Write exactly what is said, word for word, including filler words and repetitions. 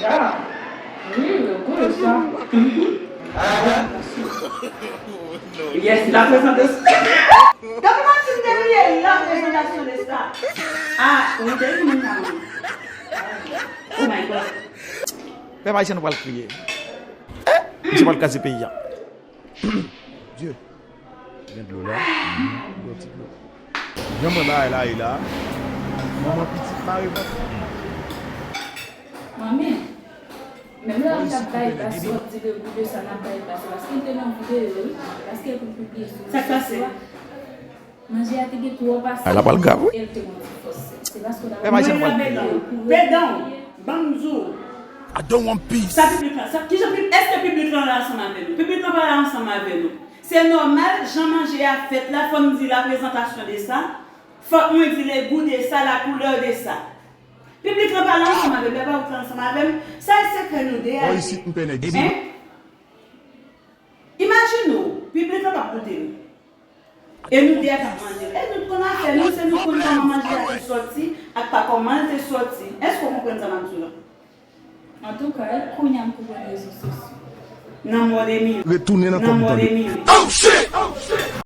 Ah, wi, yo gou sa. Yes, la présentation. Donk, mwen fin de bliye la présentation de sa. Ah, ou te vin nan. Oh my God. Pèp ayisyen nou pral kriye. Misye pral kraze peyi a. Dye. Gen dlo la. Yon ti dlo. Jan mwen bagay la ye la. Manman pitit mare vant. Manmi, menm lè m t ap bay pa sòti de gou de sa n ap bay pa, se paske m te nan videyo, wi. Paske pou pibliye sou rezo sosyo a. Manje a te gen twòp asid. Ala pral grav, wi. E l te gon ti fòs. Se paske w t ap... Mwen nan bedan. Bedan. Ban m di w. I don't want peace. Sa piblik la, sa, kijan pib-, èske piblik lan la ansanm avè nou? Piblik lan pa la ansanm avè nou. Se nòmal, jan manje a fèt la, fò m di la présentation de ça. Fòk mwen di le goût de ça, la couleur de ça. Piblik lan pa la ansanm avè m, lè pa ou t la ansanm avè m. Sa e sekrè nou de a. Bò isit, m pè nèg isit. Hein? Imajine w, piblik lan p ap goute l. E nou de a k ap manje l. E nou t konn afè nou, se nou t konn kòman manje a te sòti ak pa kòman l te sòti. Èske w konprann sa m ap di w la? Antouka, e kounye a m konprann rezo sosyo. Nan mò de minit. Retounen nan kòm tande. Oh shit!